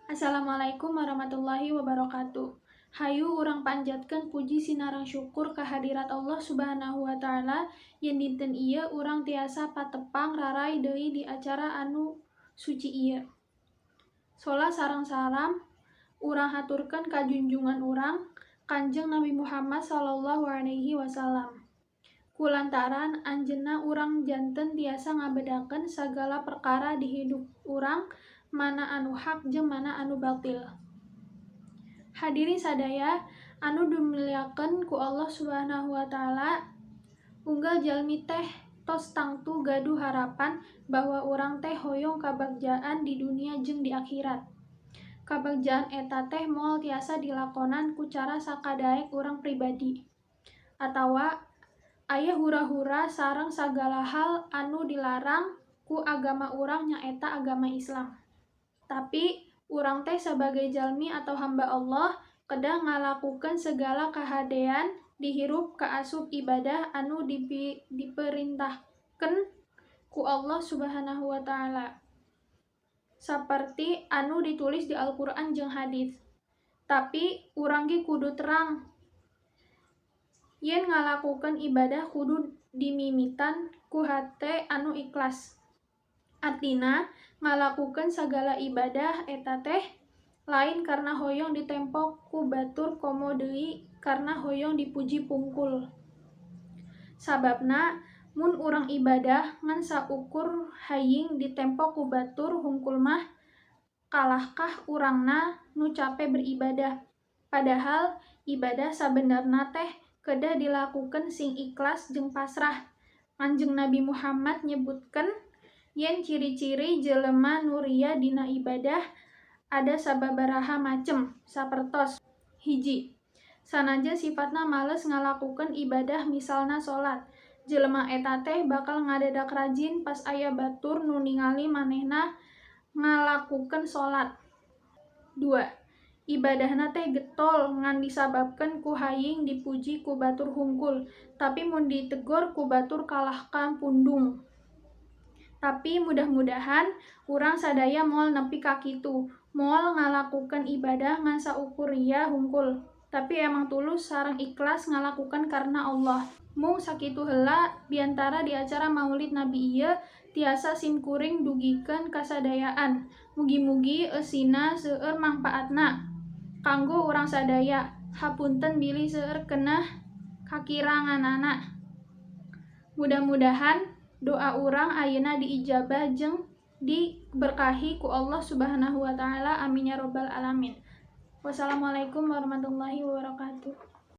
Assalamualaikum warahmatullahi wabarakatuh. Hayu urang panjatkeun puji sinareng syukur ka hadirat Allah Subhanahu wa taala yen dinten ieu urang tiasa patepang raray deui di acara anu suci ieu. Sholat sareng salam urang haturkeun ka junjungan urang, Kanjeng Nabi Muhammad sallallahu alaihi wasallam. Kulantaran anjeunna urang janten tiasa ngabedakeun sagala perkara di hidup urang, mana anu hak jeung mana anu batil. Hadirin sadaya anu dimuliakeun ku Allah Subhanahu wa taala, unggal jalmi teh tos tangtu gaduh harapan bahwa urang teh hoyong kabagjaan di dunia jeung di akhirat. Kabagjaan eta teh moal tiasa dilakonan ku cara sakadaek urang pribadi atawa aya hura-hura sareng sagala hal anu dilarang ku agama urang, nyaeta agama Islam. Tapi urang teh sabagai jalmi atau hamba Allah kedah ngalakukeun segala kahadean di hirup kaasup ibadah anu diperintahkeun ku Allah Subhanahu wa taala, saperti anu ditulis di Al-Qur'an jeung hadis. Tapi urang ge kudu terang yen ngalakukeun ibadah kudu dimimitan ku hate anu ikhlas. Artina, ngalakukeun sagala ibadah eta teh lain karna hoyong ditempo ku batur komo deui karna hoyong dipuji pungkul. Sababna, mun urang ibadah ngan saukur haying ditempo ku batur hungkul mah, kalahkah urangna nu cape beribadah. Padahal ibadah sabenerna teh kedah dilakukeun sing ikhlas jeung pasrah. Kanjeng Nabi Muhammad nyebutkeun yen ciri-ciri jelema nu ria dina ibadah ada sababaraha macem, sapertos: 1. Sanajan sifatna males ngalakukeun ibadah, misalna salat, jelema eta teh bakal ngadadak rajin pas aya batur nu ningali manehna ngalakukeun salat. 2. Ibadahna teh getol ngan disababkeun ku haying dipuji ku batur hungkul, tapi mun ditegor ku batur kalahka pundung. Tapi mudah-mudahan urang sadaya moal nepi ka kitu, moal ngalakukeun ibadah ngan saukur ria hungkul, tapi emang tulus sareng ikhlas ngalakukeun karna Allah. Mung sakitu heula biantara di acara Maulid Nabi ieu tiasa simkuring dugikeun kasadayaan. Mugi-mugi eusina seueur mangpaatna kanggo urang sadaya. Hapunten bilih seueur keneh kakiranganana. Mudah-mudahan doa urang ayeuna diijabah jeung diberkahi ku Allah Subhanahu wa taala. Amin ya robbal alamin. Wassalamualaikum warahmatullahi wabarakatuh.